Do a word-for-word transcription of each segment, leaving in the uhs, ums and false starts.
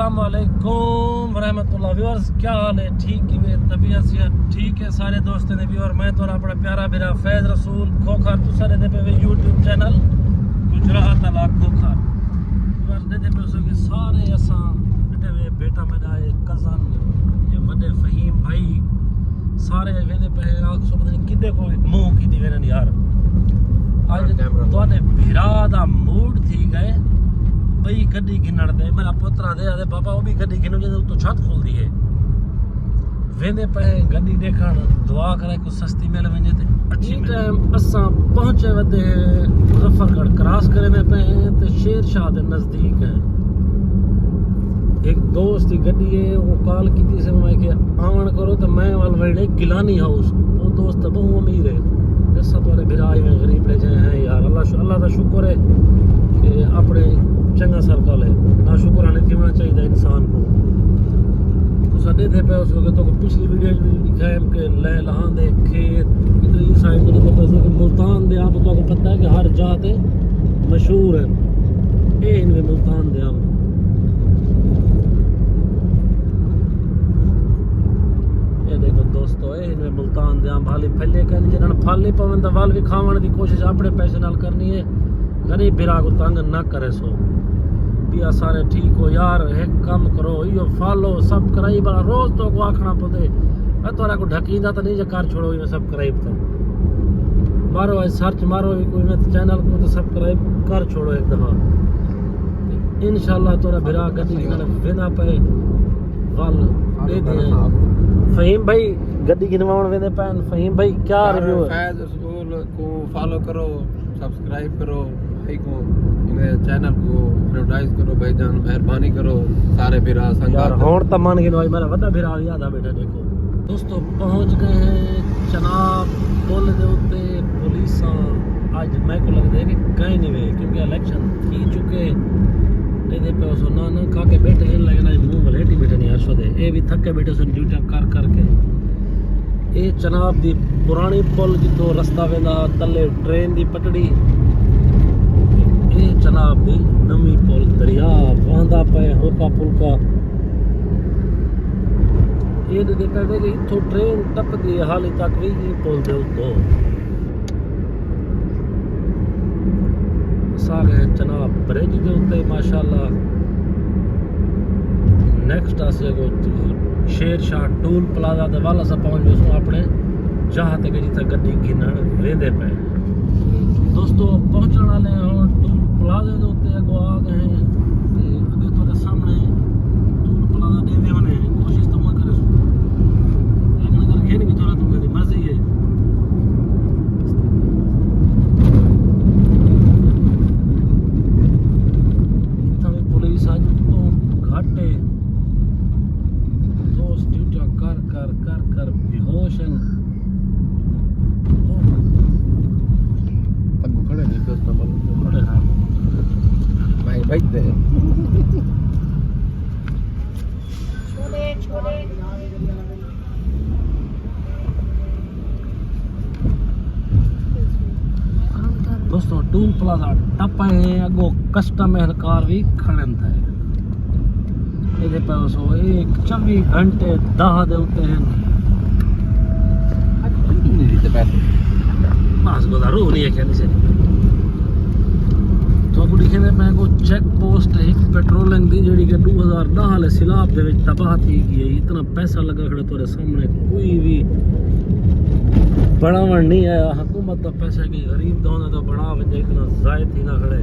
السلام علیکم ورحمۃ اللہ۔ ویورز، کیا حال ہے؟ ٹھیک ہی وے؟ طبیعت صحت ٹھیک ہے؟ سارے دوستوں نے ویور، میں تو اپنا پیارا بھرا فیض رسول کھوکھر، تساں ݙیہدے پئے وے یوٹیوب چینل گجرات والا کھوکھر۔ ویورز، ݙیہدے پئے سو کہ سارے اساں ݙیہدے وے، بیٹا میرا ہے، کزن، یہ وݙے فہیم بھائی، سارے ویندے پئے آ، سو پتہ نہیں کݙے کو منہ کیتی ویندن یار۔ اڄ تہاݙے بھرا دا موڈ تھی ڳئے، ٻئی گݙی گھنݨ دے۔ میرا پتر آہدے، آہدے، "بابا، او بھی گݙی گھنو جے اتوں چھت کھلدی ہے۔" ویندے پئے گݙی ݙیکھݨ، دعا کرے کوئی سستی مل ونڄے تے اچھی مل۔ ٹائم اساں پہنچے ودے ہیں مظفر گڑھ کراس کریندے پئے ہیں تے شیر شاہ دے نزدیک ہیں۔ ہک دوست دی گݙی ہے، او کال کیتی سے میں کہ آوݨ کرو تے میں ول ویݨے گیلانی ہاؤس۔ او دوست تاں ٻہوں امیر ہے۔ اساں تہاݙے بھرا ایویں غریب لے جائے ہیں یار۔ اللہ ش-، اللہ دا شکر ہے کہ اپݨے چنڳا سرکل ہے۔ ناشکراں نی تھیوݨا چاہیدا انسان کوں۔ تساں ݙیہدے پئے ہوسو کہ تہاکوں پچھلی ویڈیو وچ وی ݙکھائے ہم کہ لے لہاندے کھیت، ادھر ایں سائیڈ تے ݙیہدے پئے ہوسو کہ ملتان دے آپ تہاکوں پتہ ہے کہ ہر جاہ تے مشہور ہے۔ اے ہن وے ملتان دے آم۔ اے ݙیکھو دوستو، اے ہن وے ملتان دے آم، حالی پھلے کائنی، جݙݨ پھل نی پون تاں ول وی کھاوݨ دی کوشش اپݨے پیسے نال کرنی ہے۔ غریب بھرا کوں تنگ نہ کریسو۔ ٻیا سارے ٹھیک ہو یار، ہک کم کرو، ایہو فالو، سبسکرائب والا روز تہاکوں آکھݨا پوندے۔ میں تہاݙے کوں ڈھکیندا تاں نہیں، جے کر چھوڑو ایویں سبسکرائب تاں۔ مارو اڄ سرچ مارو، کوئی میں چینل کوں تے سبسکرائب کر چھوڑو ہک دفعہ۔ انشاءاللہ تہاݙا بھرا گݙی گھنݨ ویندا پئے۔ ول ݙیہدے ہیں۔ فہیم بھائی گݙی گھنواوݨ ویندے پئن۔ فہیم بھائی، کیا ریویو ہے؟ فیض رسول کوں فالو کرو، سبسکرائب کرو، بھائی کوں، انہیں چینل کوں ایڈورٹائز کرو، بھائی جان، مہربانی کرو، سارے بھرا یار، سنگت۔ ہݨ تاں من گھنوائی، میرا وݙا بھرا وی آہدا بیٹھا، ݙیکھو۔ دوستو، پہنچ ڳئے ہیں چناب پل دے اتے۔ پولیساں اڄ میکوں لڳدے کہ کائنی وے، کیونکہ الیکشن تھی چکے۔ ݙیہدے پئے ہوسو، نہ، نہ، کھا کے بیٹھے ہیں، لیکن اڄ منہ ولیٹی بیٹھے نہیں، ارشد ہے۔ اے وی تھکے بیٹھے سن ڈیوٹیاں کر کر کے۔ اے چناب دی پراݨی پل جتھوں رستہ ویندا ہا تلے ٹرین دی پٹڑی۔ اے چناب دی نویں پل، دریا وہندا پئے ہلکا پھلکا۔ اے ݙیہدے پئے وے کہ اتھوں ٹرین ٹپدی ہے، حالی تک وی ایں پل دے اتوں۔ اساں آ ڳئے چناب برج دے اتے، ماشاءاللہ۔ نیکسٹ اساں اڳوں شیر شاہ ٹول پلازہ دے ول اساں پہنچ ویسوں اپݨے جاہ تے کہ جتھاں گݙی گھنݨ ویندے پئے۔ دوستو، پہنچݨ والے ہیں ہݨ ٹول پلازے دے اتے، اڳوں آ ڳئے ہیں۔ تے اڳے تہاݙے سامݨے ٹول پلازہ ݙیہدے ہوندے ہیں، کوشش تاں میں کریسوں۔ لیکن اگر گھن وی تھوڑا تاں میری مرضی ہے۔ اتھاں وی پولیس اڄ ٻہوں گھٹ ہے۔ دوست ڈیوٹیاں کر، کر، کر، کر بے ہوش ہیں۔ اڳوں کھڑے نے کسٹمر۔ کھڑے ہیں۔ بھائی، بھائی دے۔ چھولے، چھولے۔ دوستو، ٹول پلازہ ٹپ آئے ہیں، اڳوں کسٹم اہلکار وی کھڑن تھے۔ ایندے پئے ہوسو، اے چووی گھنٹے داہ دے اتے ہیں۔ بس گزارو نہیں ہے کہنی سے۔ تو کو لکھے نے میں کو چیک پوسٹ ایک پیٹرولنگ دی، جڑی کہ دو ہزار داہ والے سیلاب دے وچ تباہ تھی گئی ہے۔ اتنا پیسہ لگا کھڑا تیرے سامنے، کوئی بھی بڑھاوݨ نہیں آیا۔ حکومت دا پیسہ کہ غریب دا ہوندا تاں بڑھا ونڄے، اتنا ضائع تھی نہ کھڑے۔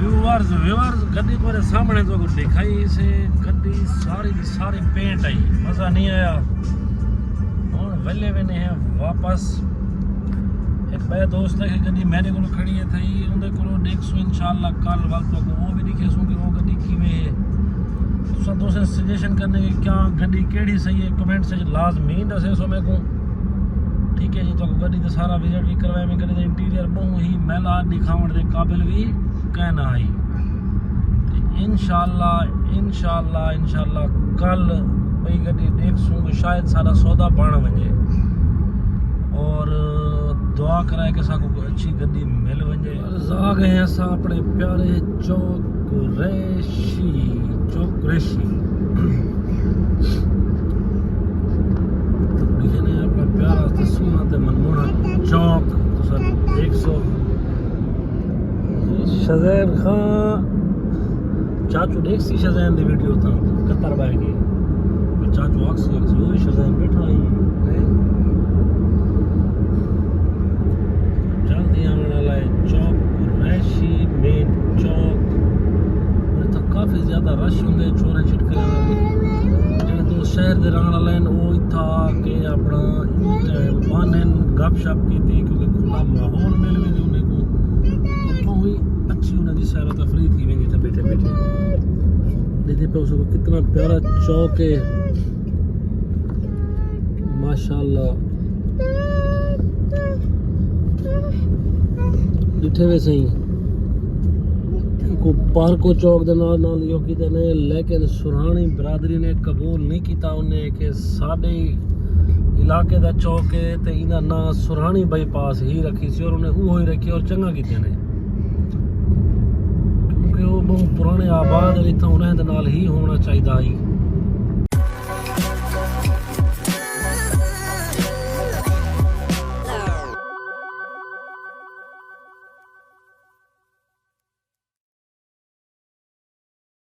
ویورز، ویورز، گڈی تہاڈے سامنے تو کو دکھائی سے، گڈی ساری دی ساری پینٹ آئی، مزہ نہیں آیا۔ پہلے وینے ہیں واپس۔ ایک بے دوست ہے کہ گڈی میرے کو کھڑی ہے تھئی، ان دے کو ڈیکھسوں انشاءاللہ کل ول تو کو وہ بھی دکھے سوں کہ وہ گڈی کیویں ہے۔ تساں دوستاں سجیشن کرنے کہ کیا گڈی کیڑی صحیح ہے، کمنٹ سے لازمی دسے سو میرے کو۔ ٹھیک ہے جی، تو گڈی تے سارا وزٹ بھی کروائے، میں گڈی دا انٹیریئر بہوں ہی میلا دکھاوݨ دے قابل بھی کائنا آئی۔ انشاءاللہ، انشاءاللہ، انشاءاللہ کل بئی گڈی ڈیکھسوں، شاید سارا سودا بن ونجے، اور دعا کرائے کہ ساکو کوئی اچھی گڈی مل ونجے۔ بس آ گئے ہیں اساں اپنے پیارے چوک قریشی، چوک قریشی۔ لکھے نے اپنا پیارا تے سوہنا تے منموہنا چوک، تساں ڈیکھسو۔ شزین خان، چاچو ڈیکھسی شزین دی ویڈیو تاں قطر بہ کے۔ چاچو آکھسی، آکھسی، "اوئے شزین بیٹھا ہی۔" چلدی آوݨ والا ہے چوک قریشی، مین چوک۔ اتھاں کافی زیادہ رش ہوندے، چھوڑے چھٹکے والے۔ جیڑھے دوست شہر دے رہݨ والے ہن، او اتھاں آ کے اپݨا ٹائم پانن، گپ شپ کیتی، کیونکہ کھلا ماحول مل ویندے انہیں کو۔ اتھوں ہی اچھی انہیں دی سیر و تفریح تھی ویندی اتھاں بیٹھے بیٹھے۔ ݙیہدے پئے ہو سو کتنا پیارا چوک ہے۔ ماشاءاللہ۔ ݙٹھے وے سئیں، کو پارک و چوک دے نال نال یو کیتے نے، لیکن سرہاݨی برادری نے قبول نہیں کیتا انہیں کہ ساݙے علاقے دا چوک ہے تے ایندا ناں سرہاݨی بائی پاس ہی رکھی سی، اور انہیں اوہو ہی رکھی اور چنگا کیتے نے، کیونکہ وہ بہت پرانے آباد ہے، اتھاں انہیں دے نال ہی ہونا چاہیدا ہی۔